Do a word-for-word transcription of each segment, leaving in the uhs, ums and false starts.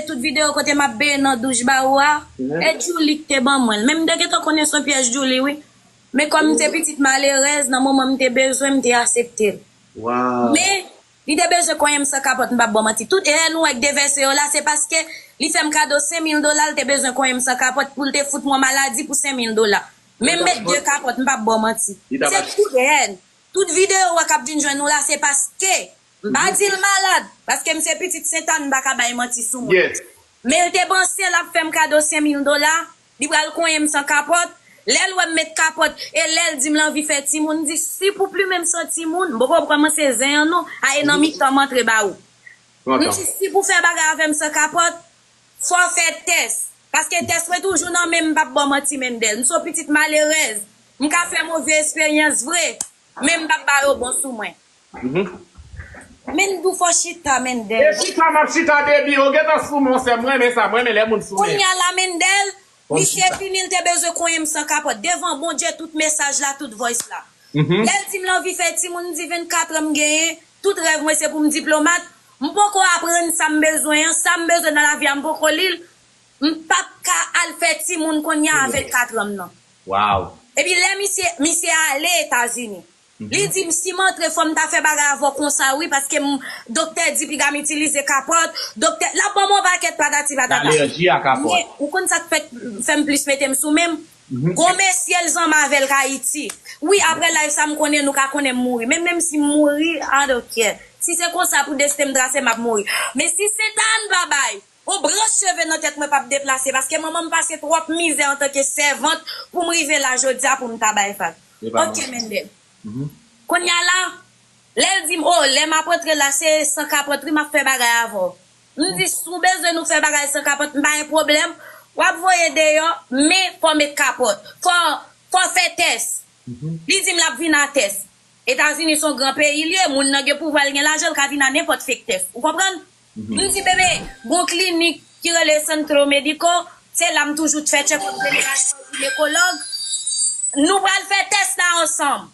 Tout videyo kote m ap benyen nan douch ba ou a, e Djouly ki te ban mwen l. Men m te gentan konnen se yon pyès Djouly, wi. Men kòm m se pitit malerèz, nan moman m te bezwen, m te aksepte l. Waw. Men, li te bezwen konyen m san kapòt, m p ap ba w manti. Tout èn ou wè k devèse yo la, se paske li fè m kado senk mil dola, l te bezwen konyen m san kapòt pou l te fout mwen maladi pou senk mil dola. Men m met de kapòt, m p ap ba w manti. Se tout èn. Tout videyo ou wè k ap vin jwenn ou la, se paske m pa di l malad, paske m se pitit Sentàn, m pa ka bay manti sou mwen. Men l te panse l ap fè m kado senk mil dola, li pral konyen m san kapòt. Lè l wè m met kapòt, e lè l di m l anvi fè timoun, m di, si pou plimen m san timoun, m poko kòmanse zen an non, a e nan mitan m antre ba ou. M di, si pou fè bagay avè m san kapòt, fò w fè tès. Paske tès mwen toujou nan men m, m p ap ba w manti, Mendel. M se yon pitit malerèz. M ka fè move esperyans vre, men m p ap ba yo bon sou mwen. Men m di w fò chita, Mendel. E chita m ap chita, Baby, ou gentan sou men, sè m renmen sa, m renmen lè moun sou men. Kounye a la, Mendel, misye vini, l te bezwen konyen m san kapòt. Devan Bondye, tout mesaj la, tout voice la. Lè l di m l anvi fè timoun, m di vennkat an m genyen, tout rèv mwen se pou m diplomat. M poko aprann sa m bezwen an, sa m bezwen nan lavi a m poko li l. M p ap ka al fè timoun kounye a a vennkat an m nan. Waw. Epi lè misye, misye ale Etazini. Li di m si m antre fò m ta fè bagay avè w konsa wi, paske m, doktè di piga m itilize kapòt, doktè, l ap ban m yon pakèt patati patata. Alèji a kapòt. Men, ou konn sa k fè, fè m plis mete m sou men m? Gon mesye l zanmi avè l k Ayiti. Wi, aprè live sa m konnen nou ka konnen m mouri. Men menm si m mouri, I don't care. Si se konsa pou desten m trase, m ap mouri. Men si Sentàn pa bay, yon branch cheve nan tèt mwen p ap deplase, paske manman m pase twòp mizè antanke sèvant pou m rive la jodi a pou m ta bay vag. Ok, Mendel. Kounye a la, lè l di m, o, lè m ap antre la, se san kapòt wi m ap fè bagay avè w. M di, si w bezwen nou fè bagay san kapòt, m pa gen pwoblèm. W ap voye deyò, men fò w met kapòt. Fò, fò w fè tès. Li di m l ap vin a tès. Etazini se yon gran peyi l ye, moun nan gen pouvwa, l gen lajan, l ka vin a nenpòt fake tès. Ou konprann? M di, bebe, gon klinik ki rele Centro Médico, se la m toujou t fè tchèkòp jeneral mwen, jinekològ. Nou pral fè tès la ansanm.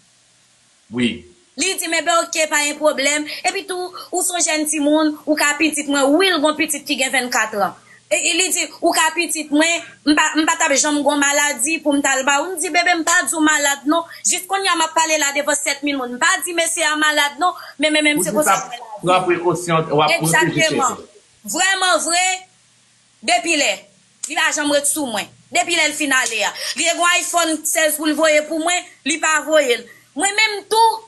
Wi. Li di m, enben oke, pa gen pwoblèm. Epi tou, ou se yon jèn timoun, ou ka pitit mwen. Wi, l gon pitit ki gen vennkat an. E, e li di, ou ka pitit mwen, m pa, m pa t ap janm gon maladi pou m t al ba ou. M di, bebe, m pa di w malad non. Jis kounye a m ap pale la devan sèt mil moun. M pa di mesye a malad non, men, men, men, men se konsa m wè lavi. Pran prekosyon, w ap pwoteje tèt ou. Vrèman vre, depi lè, li pa janm ret sou mwen. Depi lè l fin ale a. Li te gon iPhone sèz pou l voye pou mwen, li pa voye l. Mwen menm tou,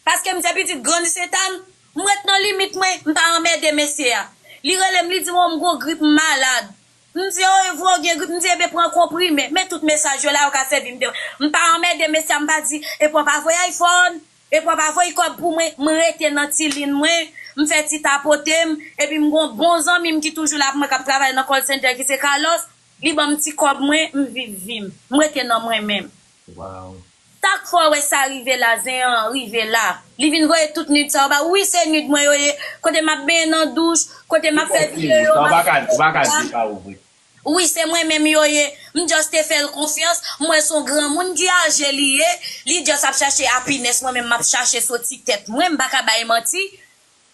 paske m se pitit grann Sentàn, m ret nan limit mwen, m pa anmède mesye a. Li rele m, li di m, o, m gon grip, m malad. M di, o, e vre w gen grip? M di, enben pran konprime. Men tout mesaj yo la, yo ka sèvi m de. M pa anmède mesye a, m pa di, epi w pa voye iPhone, epi w pa voye kòb pou mwen. M rete nan ti lin mwen, m fè ti tapote m, epi m gon bon zanmi m ki toujou la pou mwen, k ap travay nan call center, ki se Carlos. Li ban m ti kòb mwen, m viv vi m. M rete nan mwen menm. Waw. Sa k fè w wè sa rive la, zen an rive la. Li vin voye tout nude sa yo ba ou. Wi, se nude mwen yo ye. Kote m ap benyen nan douch, kote m ap fè videyo yo, m ap fè. Ou pa ka di pa ou vre. Wi, se mwen menm yo ye. M just te fè l konfyans. M wè se yon granmoun ki aje li ye. Li just ap chache happiness. Mwen menm, m ap chache soti tèt mwen. M pa ka bay manti.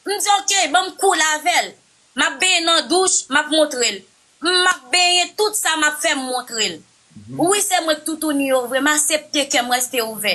M di, oke, ban m cool avè l. M ap benyen nan douch, m ap montre l. M ap benyen, tout sa m ap fè, m montre l. Wi, se mwen k toutouni yo vre, m aksepte kè m reste ouvè.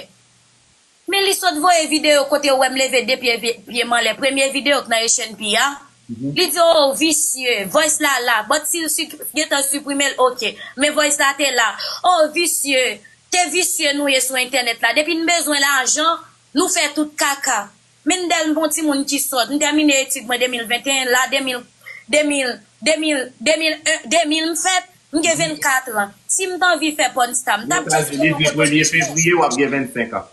Men li sot voye videyo kote ou wè m leve de pye, pye m anlè, premye videyo k nan H N P a. Li di, o, visye, voice la la, but si l si, gentan siprime l, oke. Men voice la te la. O, visye, te visye nou ye sou entènèt la. Depi n bezwen lajan, nou fè tout kaka. Mendel, m pa yon timoun ki sòt. M tèmine etid mwen de mil venteyen, la de mil, de mil, de mil, de mil en, de mil m fèt, m gen vennkat an. Si m t anvi fè porn star, m t ap just fè yon kote. Premye fevriye, w ap gen vennsenk an.